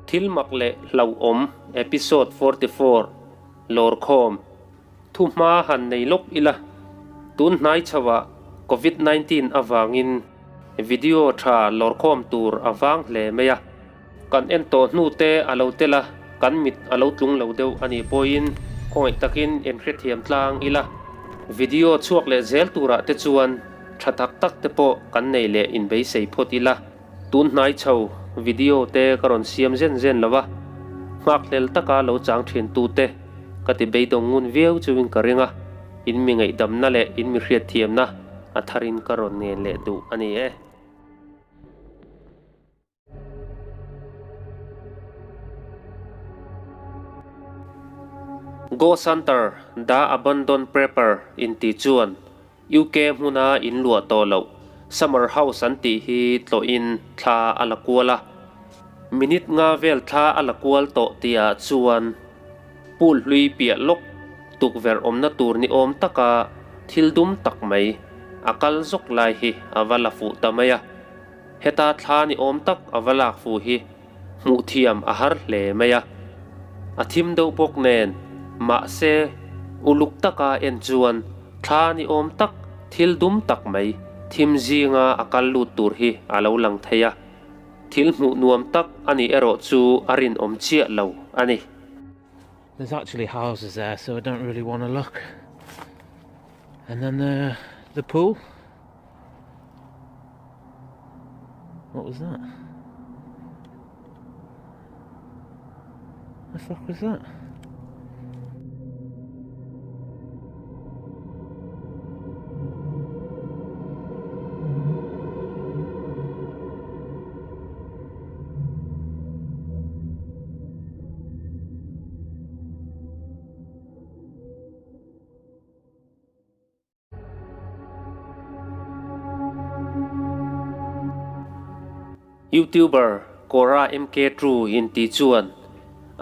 Thil mak leh hlauhawm Episode 44, Lawrkhawm, Thu hma han nei lawk ila, tun hnai chhoah Covid 19 avangin video tha lawrkhawm tur a vang hle mai a. Kan en tawh hnu te a lo tel a, kan mit a lo tlung lo deuh a nih pawhin khawngaih takin en hrethiam tlang ila. Video chhuak leh zel turah te chuan tha tak tak te pawh kan nei leh inbeisei phawt ila. Tun hnai chho video te ka rawn siam zen zen lo a, nghakhlel taka lo chang thin tu te ka ti beidawng ngun viau chuin ka ring a, in mi ngaihdamna leh in mi hriatthiamna a tharin ka rawn ngen leh duh a ni e. Go Center The Abandoned Prepper inti chuan UK hmuna in luah tawh loh Summer House an tih hi tlawhin thla a la kual a. Minute nga vel thla a la kual tawh tihah chuan pool hlui piah lawk tukverh awmna tur ni awm taka thil dum tak mai a kal zawk lai hi a va la fuh ta mai a. Heta thla ni awm tak a va lak fu hi hmuh thiam a har hle mai a, a thim deuh bawk nen mahse uluk taka en chuan thla ni awm tak thil dum tak mai thim zinga a kal lut tur hi a lo lang thei a, thil hmuh nuam tak a nih erawh chu a rinawm chiah lo a ni. There's actually houses there so I don't really want to look. And then the the pool. What was that? The fuck was that? Youtuber Quora MK True inti chuan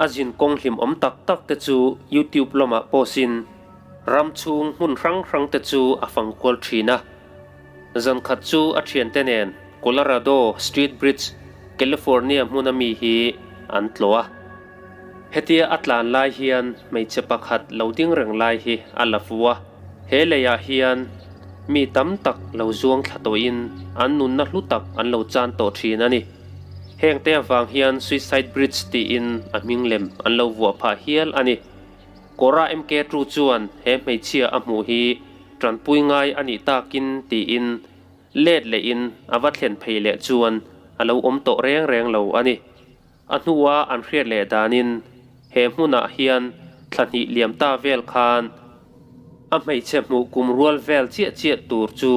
a zin kawng hlimawm tak tak te chu YouTube lamah post in ram chhung hmun hrang hrang te chu a fang kual thin a. Zan khat chu a thiante nen Colorado Street Bridge, California hmuna mi hi an tlawh a. Hetia a tlan lai hian hmeichhe pakhat lo ding reng lai hi a la fu a, he leiah hian mi tam tak lo zuang thla tawhin an nunna hlu tak an lo chan tawh thin a ni. Hengte avang hian Suicide Bridge tiin a hming lem an lo vuah phah hial a ni. Kawra MK Tru chuan he hmeichhia a hmuh hi tanpui ngai a nih takin tiin let lehin a va thlen phei leh chuan a lo awm tawh reng reng lo a ni. A hnua an hriat leh danin he hmunah hian thla hnih liam ta vel khan a hmeichhe hmuh kum rual vel chiah chiah tur chu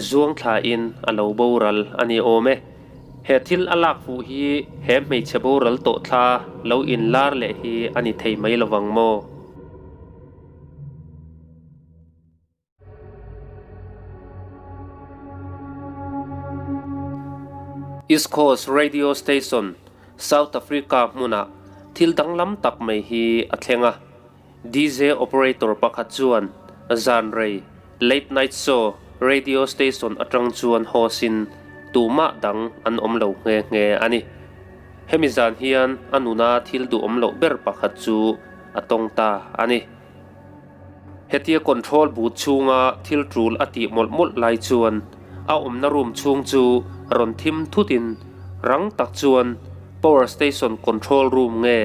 zuang thlain a lo boral a ni awm e. He thil a lak fuh hi he hmeichhe boral tawh thla lo inlar leh hi a ni thei mai lovang maw? East Coast Radio Station, South Africa hmunah thil danglam tak mai hi a thleng a. DJ operator pakhat chuan zan rei, late night show, radio station atang chuan host-in tumah dang an awm lo nghe nghe a ni. Hemi zan hian a nuna thil duhawm loh ber pakhat chu a tawng ta a ni. Hetia control booth chhunga thil tul a tih mawlh mawlh lai chuan a awmna room chhung chu rawn thim thutin rang tak chuan power station control room nge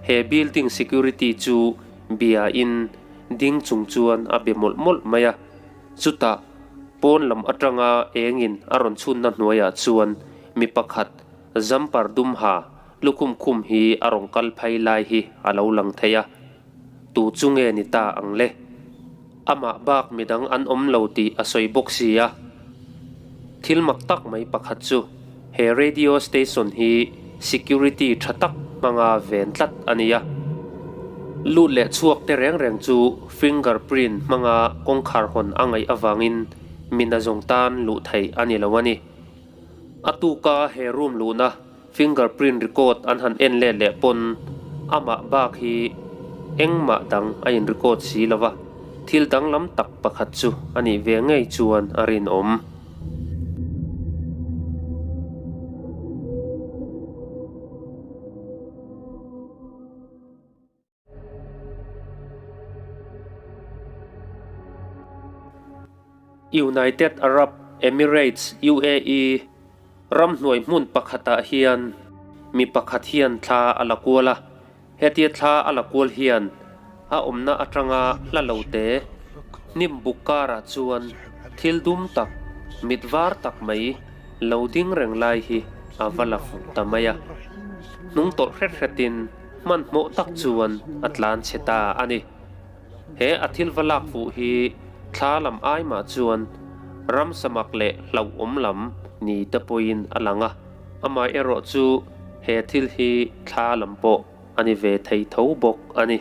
he building security chu bia in ding chung chuan a be mawlh mawlh mai a. Chutah pawn lam atanga engin a rawn chhunna hnuaiah chuan mi pakhat jumper dum ha lukhum khum hi a rawn kal phei lai hi a lo lang thei a. Tu chu nge ni ta ang le? Amah bak midang an awm lo tih a sawi bawk si a. Thil mak tak mai pakhat chu he radio station hi security tha tak hmanga ven tlat a ni a. Lut leh chhuak te reng reng chu finger print hmanga kawngkhar hawn a ngaih avangin mina zawng tan luh theih a ni lo a ni. A tuka he room luhna Finger print record an han en let leh pawn amah bak hi engmah dang a in record si lo va, thil danglam tak pakhat chu a nih ve ngei chuan a rinawm. United Arab Emirates, UAE, ramhnuai hmun pakhatah hian mi pakhat hian thla a la kual a. Hetia thla a la kual hian a awmna atanga hla lo te hnim buk karah chuan thil dum tak, mit var tak mai lo ding reng lai hi a va la fuh ta mai a. Hnung tawlh hret hretin hmanhmawh tak chuan a tlan chhe ta a ni. He a thil va lak fuh hi thla lam ai mah chuan ramsamak leh hlauhawm lam ni te pawhin a lang a, amaherawh chu he thil hi thla lam pawh a ni ve thei tho bawk a ni.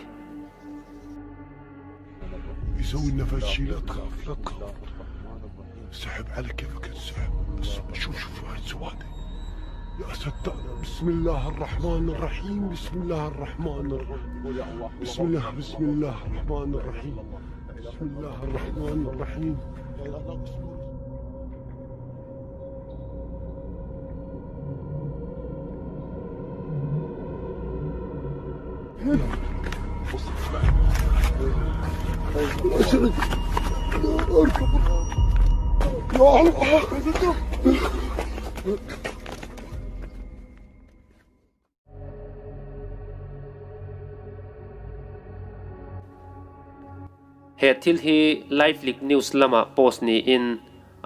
He thil hi LiveLeak News lamah post niin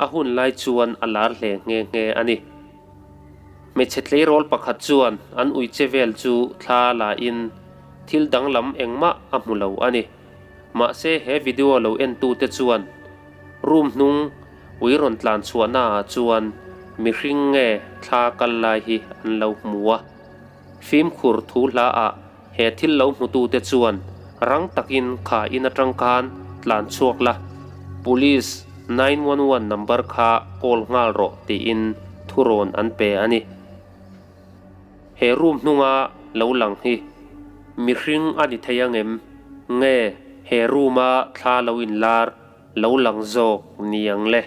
a hun lai chuan a lar hle nghe nghe a ni. Hmeichhe tleirawl pakhat chuan an ui che vel chu thla la in thil danglam engmah a hmu lo a ni. Mahse he video lo en tu te chuan room hnung ui rawn tlan chhuahna ah chuan mihring nge thla kal lai hi an lo hmu a. Fimkhur thu hla ah He thil lo hmutute chuan rang takin kha in atang khan tlan chhuak la, Police 911 number kha call nghal rawh tiin thurawn an pe a ni. He room hnunga lo lang hi mihring a ni thei angem? Nge he room-a thla lo inlar lo lang zawk ni ang le?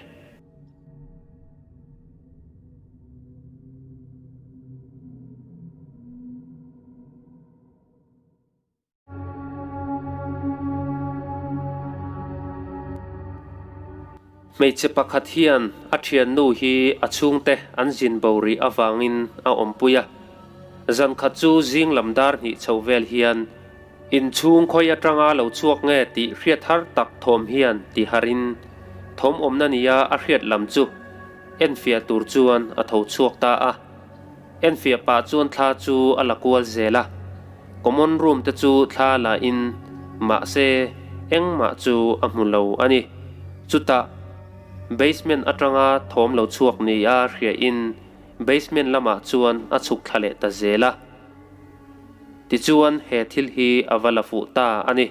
Hmeichhe pakhat hian a thiannu hi a chhungte an zin bo rih avangin a awmpui a. Zan khat chu zing lam dar hnih chho vel hian inchhung khawi atanga lo chhuak nge tih hriat har tak thawm hian ti harin thawm awmna nia a hriat lam chu enfiah tur chuan a tho chhuak ta a. Enfiah pah chuan thla chu a la kual zel a, common room te chu thla la in mahse engmah chu a hmu lo a ni. Chutah basement atanga thawm lo chhuak ni a hria in basement lamah chuan a chhuk thla leh ta zel a. Tichuan he thil hi a va la fuh ta a ni.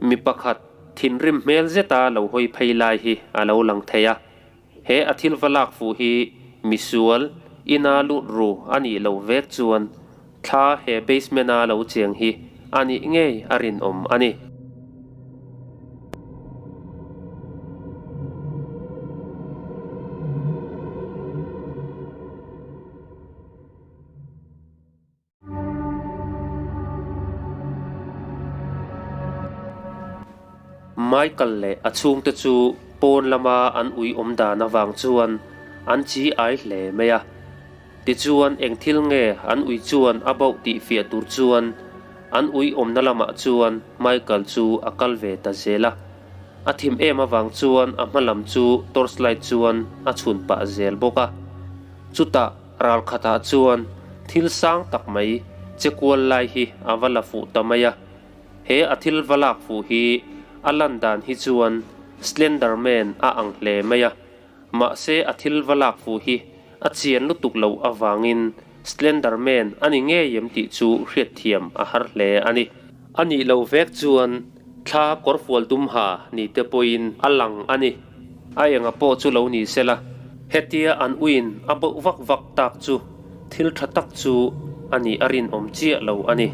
Mi pakhat thinrim hmel zeta lo hawi phei lai hi a lo lang thei a. He a thil va lak fuh hi misual ina lut ru a nih loh vek chuan thla he basement-a lo cheng hi a nih ngei a rinawm a ni. Michael leh a chhungte chu pawn lama an ui awm dan avang chuan an chi ai hle mai a. Tichuan eng thil nge an ui chuan a bauh tih fiah tur chuan an ui awmna lamah chuan Michael chu a kal ve ta zel a. A thim em avang chuan a hma lam chu torchlight chuan a chhun pah zel bawk a. Chutah Ral khatah chuan thil sang tak mai che kual lai hi a va la fuh ta mai a, he a thil va lak fuh hi a lan dan hi chuan Slender Man a ang hle mai a, mahse a thil va lak fuh hi a chian lutuk loh avangin Slender Man a ni ngei em tih chu hriatthiam a har hle a ni. A nih loh vek chuan thla kawrfual dum ha ni te pawhin a lang a ni. A enga pawh chu lo ni se la, hetia an uiin a bauh vak vak tak chu thil tha tak chu a nih a rinawm chiah lo a ni.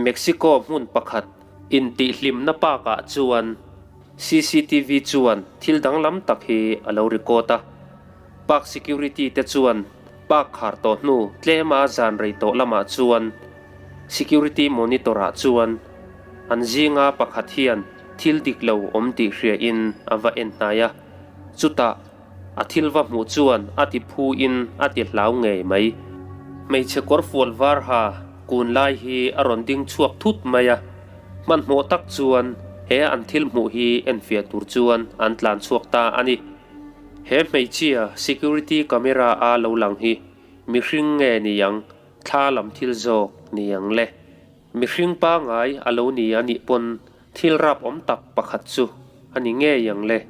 Mexico hmun pakhat intihhlimna park-ah chuan cctv chuan thil danglam tak hi a lo record a. Park security te chuan park khar tawh hnu tlema zan rei tawh lamah chuan security monitor ah chuan an zinga pakhat hian thil dik lo awm tih hria in a va en hnai a, chutah a thil va hmuh chuan a ti phu in a ti hlau ngei mai. Hmeichhe kawrfual var ha kun lai hi a rawn ding chhuak thut mai a, hmanhmawh tak chuan he an thil hmuh hi enfiah tur chuan an tlan chhuak ta a ni. He hmeichhia security camera a lo lang hi mihring nge ni ang, thla lam thil zawk ni ang le. Mihring pangai a lo ni a nih pawn thil rap awm tak pakhat chu a ni ngei ang le.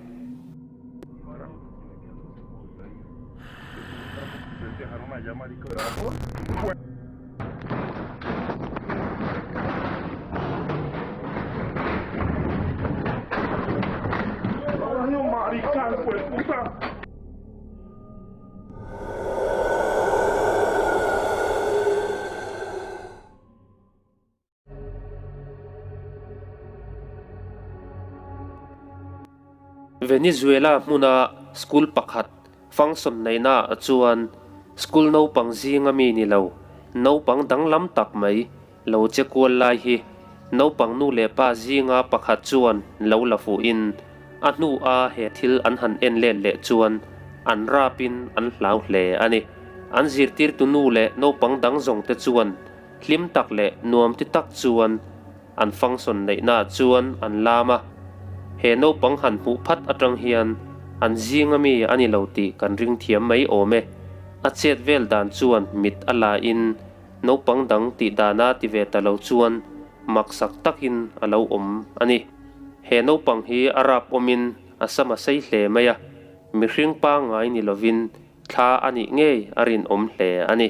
Venezuela hmuna school pakhat function neihna ah chuan school naupang zinga mi ni lo, naupang danglam tak mai lo che kual lai hi naupang nu leh pa zinga pakhat chuan lo la fuhin a hnu a he thil an han en let leh chuan an rapin an hlau hle a ni. An zirtirtu nu leh naupang dang zawng te chuan Hlim tak leh nuam ti tak chuan an function neihnaah chuan an lam a, he naupang han hmuh phat atang hian an zinga mi a ni lo tih kan ring thiam mai awm e. A chet vel dan chuan mit a la in naupang dang tih dana ti ve ta lo chuan maksak takin a lo awm a ni. He naupang hi a rap awmin a sam a sei hle mai a, mihring pangngai ni lovin thla a nih ngei a rinawm hle a ni.